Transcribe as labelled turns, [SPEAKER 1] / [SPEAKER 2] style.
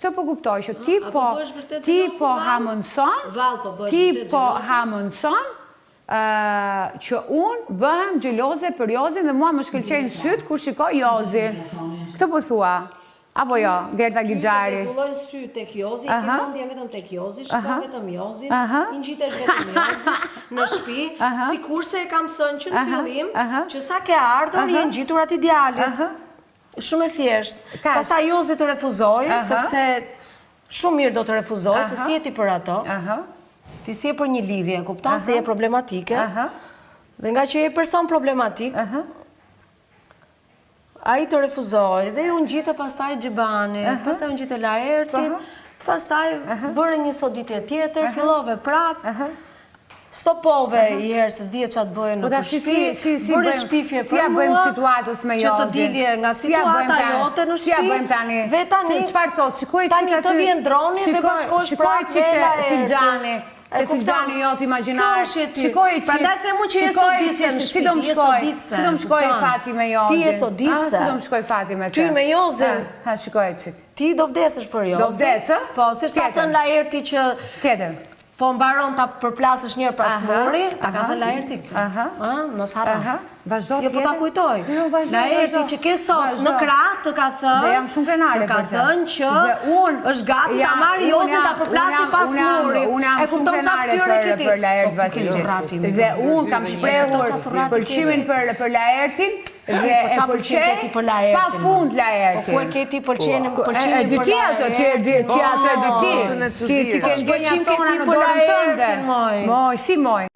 [SPEAKER 1] Këtë po kuptoj që ti
[SPEAKER 2] po
[SPEAKER 1] po ti po hamendëson,
[SPEAKER 2] po
[SPEAKER 1] ti po hamendëson që unë bëhem xheloze për Jozin dhe mua më shkëlqejnë sytë kur shikoj Jozin. Këtë po thua. Apo jo, Gerta
[SPEAKER 2] Gixhari. Ty të vezullojnë sytë tek Jozi, ke mendjen vetëm tek Jozi, shikon vetëm Jozin, i ngjitesh vetëm Jozit në shtëpi, sikurse e kam thënë që në fillim, që sa ke ardhur je ngjitur atij djalit. Shumë e thjeshtë. Pastaj Jozi të refuzoi, sepse shumë mirë do të refuzojë, se s'je ti për ato. Ti s'je për një lidhje, e kupton, se je problematike. Dhe nga që je person problematik, Ai të refuzoi dhe iu ngjite pastaj Xhibanit, pastaj iu ngjite Laertit, pastaj bëre një soditje tjetër, fillove prapë, stopove një herë se s'dije ça të bëje
[SPEAKER 1] po
[SPEAKER 2] në shtëpi, bëre shpifje për mua, që të dilje nga situata jote në shtëpi, dhe tani, tani të vjen droni dhe bashkohesh prapë me Laertin.
[SPEAKER 1] Te filxhani jot imagjinar.
[SPEAKER 2] Shikoje çik. Prandaj them unë që je soditse në shtëpi, je soditse.
[SPEAKER 1] Si do më shkojë fati me Jozin?
[SPEAKER 2] Ti je soditse.
[SPEAKER 1] Si do më shkojë fati me
[SPEAKER 2] të? Ty me Jozin.
[SPEAKER 1] Ha, shikoje çik.
[SPEAKER 2] Ti do vdesësh për Jozin.
[SPEAKER 1] Do vdes, ë?
[SPEAKER 2] Po, se ç'ta thënë Laerti që
[SPEAKER 1] Tjetër.
[SPEAKER 2] Po mbaron ta përplasësh një herë pas muri, ta ka thënë Laerti këtë.
[SPEAKER 1] Aha.
[SPEAKER 2] Ë, mos harro.
[SPEAKER 1] Aha. Vazhdo
[SPEAKER 2] Jo, po ta kujtoj.
[SPEAKER 1] Jo, vazhdo,
[SPEAKER 2] Laerti që ke sot në krah të ka thënë.
[SPEAKER 1] Dhe jam shumë krenare
[SPEAKER 2] për të. Të ka thënë që është gati ta marrë Jozin ta përplasi pas muri.
[SPEAKER 1] E
[SPEAKER 2] kupton çfarë fytyre ke ti?
[SPEAKER 1] Për Laert
[SPEAKER 2] po,
[SPEAKER 1] Vasili. Dhe unë kam shprehur pëlqimin për për Laertin dhe
[SPEAKER 2] po
[SPEAKER 1] e pëlqej
[SPEAKER 2] për Laertin.
[SPEAKER 1] Pa fund Laertin.
[SPEAKER 2] Po ku e ke ti pëlqimin pëlqimin
[SPEAKER 1] për Laertin? Ti atë ti e di, ti atë e di ti. Ti ti ke ndjenjat tona në dorën tënde. Moj, si moj?